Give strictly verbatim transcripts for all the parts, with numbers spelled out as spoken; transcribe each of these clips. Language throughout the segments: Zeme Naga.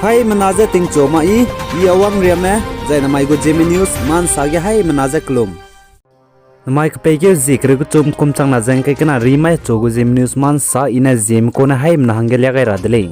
Haimena je tingchu ma i, i Awang Riame, zai namai gu Zeme News ma nsa ge haimena je kelum. Namai kepeikeu zie kereu kechum kum changna ze ngkai kena ri mai chu gu Zeme News ma nsa i ne Zeme kune haimena hangge lia gai ra de lei.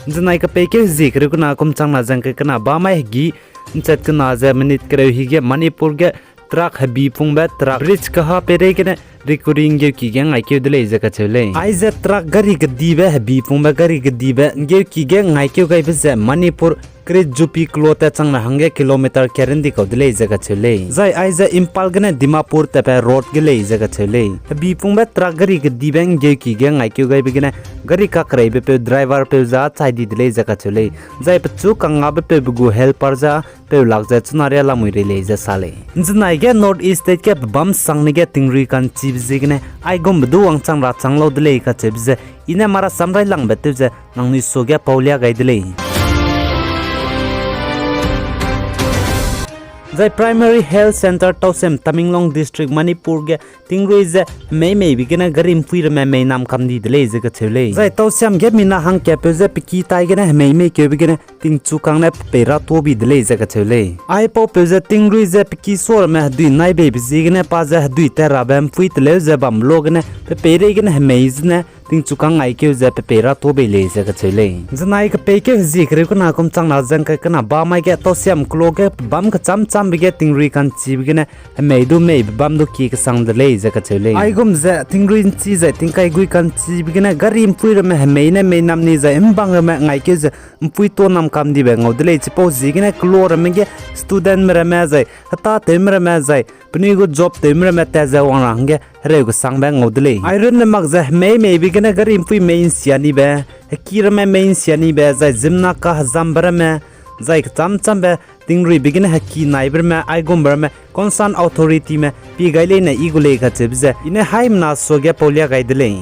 Nzenai kepeikeu zie kereu kena kum changna ze ngkai kena ba mai hegi nchat kena ze minute kereu hige Manipur ge truck hebi pungbe truck bridge kaha peirei gene rikuri nggeuki ge ngaikeu de lei ze kacheu lei. Aize truck gari kedibe hebi pungbe gari kedibe nggeuki ge ngaikeu gaibe ze Manipur Krit Jupi kelo tat changna hangge kilometer kerandi kau de lei ze kacheu lei. Zai aize Imphal gene Dimapur tatbe road ge lei ze kacheu lei. Hebi pungbe truck gari kedibe nggeuki ge ngaikeu gaibe gene gari kakreibepeu driverpeu za chai di de lei ze kacheu lei. Zai pechu kangngabepeu be gu helper za peu lak ze chuna ria lamui rei lei ze sa lei. Nzenai ge North East State ge pebâm sangne ge tingrui ka'nchibe ziegene aigumbe du wangchang ra chang lau de lei kacheube ze i ne mara samrailangbe tew ze nangnui suage paulia gai de lei. Zai Primary Health Centre Tausem, Tamenglong District, Manipur ge tingrui ze hemei meibe gene gari mpui ramme mei nam kam di de lei ze kacheu lei. Zai Tausem ge mina hangkatpeu ze peki tai gene hemei mei keube gene tingchukâng ne pepei ra tuâ bi de lei ze kacheu lei. Aipaupeu ze tingrui ze peki sua ramme hedui nai beibe ziegene pa ze hedui tat rabe mpui teleu ze bambe luagene pepeireigene hemei zene tingchukâng ngaikeu ze pepei ra tuâ bei lei ze kacheu lei. Nzenai kepeikeu hezie kereu kena kum changna ze ngkai kena ba mai ge Tausem kelo ge pebâm kechâm châmbe ge tingrui ka'nchibe gene hemei du meibe bam du kie kesang de lei ze kacheu lei. Aigum ze tingrui ’nchi zai tingkai gui ka'nchibe gene gari mpui ramme hemei ne mei nam ni zai mbang ramme ngaikeu ze mpui tuâ nam kam dibe ngau de lei. Chipau ziegene kelo ramme ge studentme ramme zai hetâtewme ramme zai penui gu job tewme ramme tat ze wang ra hangge hereu kesangbe ngau de lei. Airunne mak ze hemei meibe gene gari mpui mei ’nsia nibe, heki ramme mei ’nsia nibe zai ziemmena kahezambe ramme, zai kechâm châmbe tingruibe gene heki naibe ramme aigumbe ramme concerned authorityme pie gai leine i gu lei kacheube ze i ne haimena suage paulia gai de lei.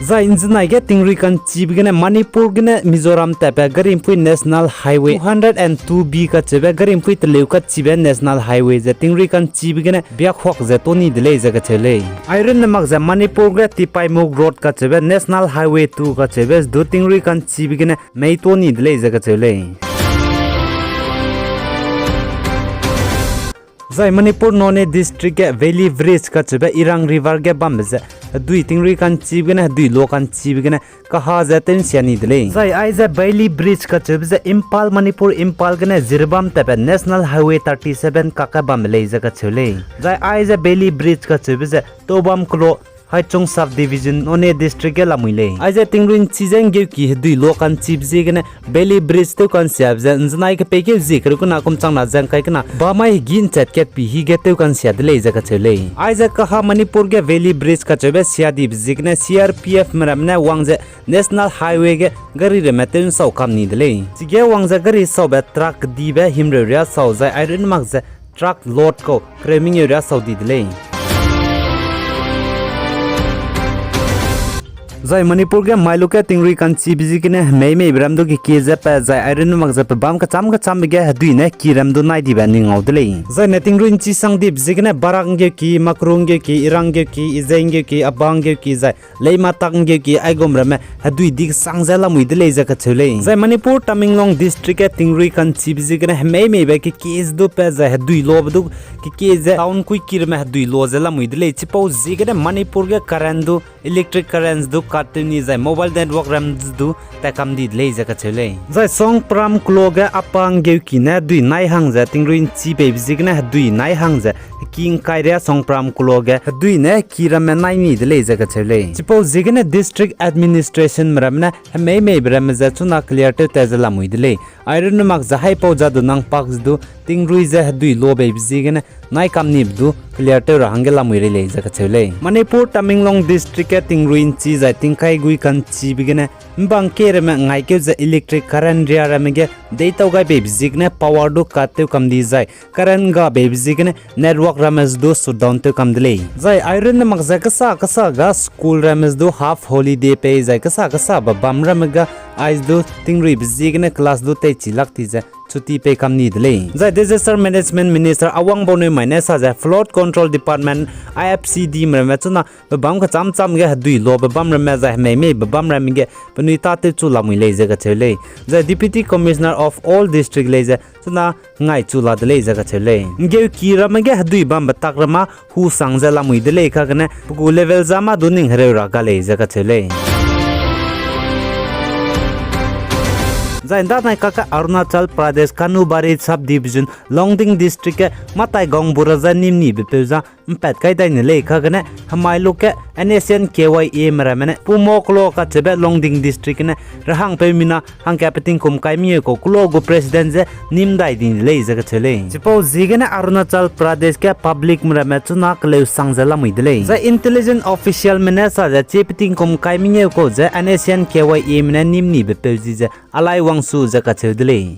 Zai nzenai ge tingrui ka'nchibe gene Manipur gene Mizoram tatbe gari mpui National Highway two hundred and two B kacheube gari mpui teleu kachibe National Highway ze tingrui ka'nchibe gene biakhuak ze tuâ ni de lei ze kacheu lei. Airunne mak ze Manipur ge Tipaimukh Road kacheube National Highway two kacheube du tingrui ka'nchibe gene mei tuâ ni de lei ze kacheu lei. Zai Manipur Noney District ge Bailey Bridge kacheube Irang River ge bambe ze hedui tingrui ka'nchibe gene hedui lo ka'nchibe gene kaha ze tew ’nsia ni de lei. Zai aize Bailey Bridge kacheube ze Imphal, Manipur, Imphal gene Jiribam tatbe National Highway thirty seven kakge bambe lei ze kacheu lei. Zai aize Bailey Bridge kacheube ze Tobam kelo, Haichung Subdivision, Noney District ge lamui lei. Aize tingrui ’nchi ze nggeuki hedui lo ka'nchibe ziegene Bailey Bridge tew ka'nsiabe ze nzenai kepeikeu zie kereu kena kum changna ze ngkai kena ba mai hegi nchat kat pi hige tew ka'nsia de lei ze kacheu lei. Aize kaha Manipur ge Bailey Bridge kacheube siadibe ziegene C R P Fme ramme ne wang ze National Highway ge gari ramme tew ’nsau kam ni de lei. Chige wang ze gari saube truck kedibe himreu riâ sau zai airunne mak ze truck load kau kereu mengeu riâ sau di de lei. Zai Manipur ge mailu ge tingrui ka'nchibe ziegene hemei meibe ram du kekie ze pat zai airunne mak ze pebâm kechâm kechâmbe ge hedui ne ki ram du nai dibe ning ngau de lei. Zai ne tingrui ’nchi sangdibe ziegene Barak nggeuki, Makru nggeuki, Irang nggeuki, Izei nggeuki, Abang nggeuki zai Leimatak nggeuki aigum ramme hedui di kesang ze lamui de lei ze kacheu lei. Zai Manipur Tamenglong District ge tingrui ka'nchibe ziegene hemei meibe kekie ze du pat zai hedui lobe du kekie ze town kuiki ramme hedui lo ze lamui de lei. Chipau ziegene Manipur ge current du, electric currents du cut tew ni zai mobile network ram du tat kam di de lei ze kacheu lei. Zai Songpram kelo ge Apa nggeuki ne hedui nai hang ze tingrui ’nchi beibe ziegene hedui nai hang ze heki ’ngkai riâ Songpram kelo ge hedui ne heki ramme nai ni de lei ze kacheu lei. Chipau ziegene district administrationme ramme ne hemei meibe ramme ze chuna clear tew tat ze lamui de lei. Airunne mak ze haipau jadu nang pak ze du tingrui ze hedui lo beibe ziegene nai kam nibe du clear tew ra hangge lamui rei lei ze kacheu lei. Manipur Tamenglong District ge tingrui ’nchi zai tingkai gui ka'nchibe gene mbang kei ramme ngaikeu ze electric current riâ ramme ge deitau gai beibe ziegene power du cut tew kam di zai current ga beibe ziegene network ramme ze du shutdown tew kam de lei. Zai airunne mak ze kesa kesa ga school ramme ze du half holiday pei zai kesa kesa ba bam ramme ga aize du tingruibe ziegene class du teichi lak ti ze chuti pei kam ni de lei. Zai Disaster Management Minister Awang Bawneu mai ne sa ze Flood Control Department, I F C D me ramme chuna bebâm kechâm châm ge hedui labe bam ramme zai hemei mei bebâm ramme ge penui tâtew chu lamui lei ze kacheu lei. Zai Deputy Commissioner of all district lei ze chuna ngai chu la de lei ze kacheu lei. Nggeuki ramme ge hedui bambe tak ramme husang ze lamui de lei kagene pe gu level za mâ du ning hereu ra ga lei ze kacheu lei. Zai ndanai kakge Arunachal Pradesh Kanubari Sub-Division, Longding District ge Matai Gaonbura ze nîm nibe peu za mpat kai dai ne lei kagene hemai luk ge N S C N K Y A me ramme ne Pumoklo kacheube Longding District gene rehangpeu mina hangka pe tingkum kai mengeu kau kelo gu president ze nîm dai di de lei ze kacheu lei. Chipau ziegene Arunachal Pradesh ge public me ramme chuna keleu sang ze lamui de lei. Zai intelligence official me ne sa ze chi pe tingkum kai mengeu kau ze N S C N K Y A me ne nîm nibe peu zi ze alai wangsu ze kacheu de lei.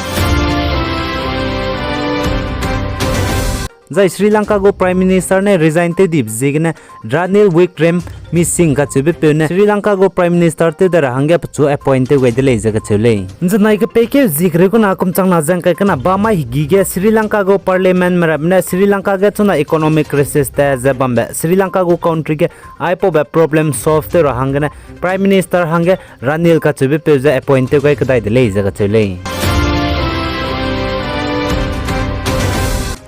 Zai Sri Lanka gu Prime Minister ne resign tew dibe ziegene Ranil Wickremesinghe kacheube peu ne Sri Lanka gu Prime Minister tew da ra hangge pechu appoint tew gai de lei ze kacheu lei. Nzenai kepeikeu zie kereu guna kum changna zengkai kena bamai hegî ge Sri Lanka gu Parliament me ramme ne Sri Lanka ge chuna economic crisis ta ze bambe Sri Lanka gu country ge aipaube problem solve tew ra hanggene Prime Minister hangge Ranil kacheube peu ze appoint tew gai kedai de lei ze kacheu lei.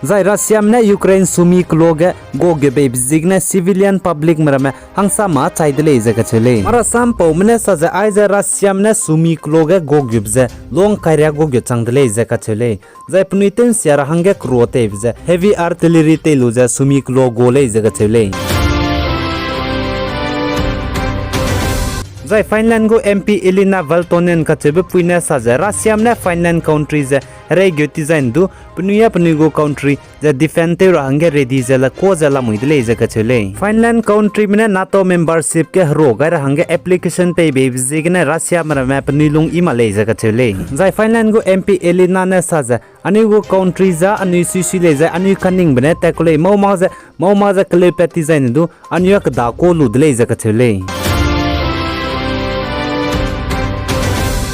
Zai Russiame ne Ukraine sumi kelo ge gogeu beibe ziegene civilian publicme ramme hangsame chai de lei ze kacheu lei. Marasam paume ne sa ze aize Russiame ne sumi kelo ge gogeube ze longkairia gogeu chang de lei ze kacheu lei. Zai penui tew nsia ra hangge kero teibe ze heavy artillery tei lu ze sumi kelo go lei ze kacheu lei. Zai Finland gu M P Elina Valtonen kacheube pui ne sa ze Russiame ne Finland country ze hereigeu ti zai ndu penui a penui gu country ze defend tew ra hangge ready ze la kua ze lamui de lei ze kacheu lei. Finland countryme ne NATO membership ge hero gai ra hangge application pei beibe ziegene Russiame ramme penui lung i ma lei ze kacheu lei. Zai Finland gu M P Elina ne sa ze anui gu country za anui suisui lei zai anui kaningbe ne tat ku lei, mau mak ze mau mak ze keleu pat ti zai ne du anui a keda kua lu de lei ze kacheu lei.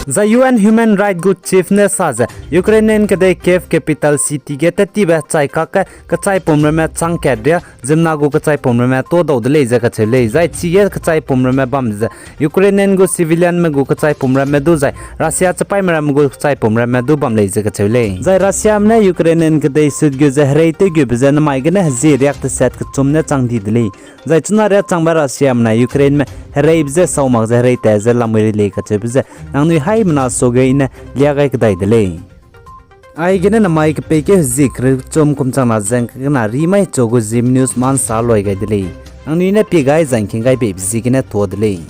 Zai U N Human Right gu chief ne sa ze Ukrainian kedei Kyiv capital city ge tattibe chai kakge kechaipum ramme chang kat ria ziemmena gu kechaipum ramme tâdau de lei ze kacheu lei. Zai chige kechaipum ramme bam ze Ukrainian gu civilianme gu kechaipum ramme du zai Russia chipaîme ramme gu kechaipum ramme du bam lei ze kacheu lei. Zai Russiame ne Ukrainian kedei sut gu ze herei tewgube ze nemai gene hezie riak tesat kechum ne chang di de lei. Zai chuna riâ changbe Russiame ne Ukraineme hereibe je sau mak ze herei ta ze lamui ri lei kacheube je nangnui haimena suage i ne lia gai kedai de lei. Aigene namai kepeikeu hezie kereu kechum kum changna zengkena rimai chu gu Zeme News ma nsa loi gai de lei. Nangnui ne pie gai zai ngking gai beibe ziegene tuâ de lei.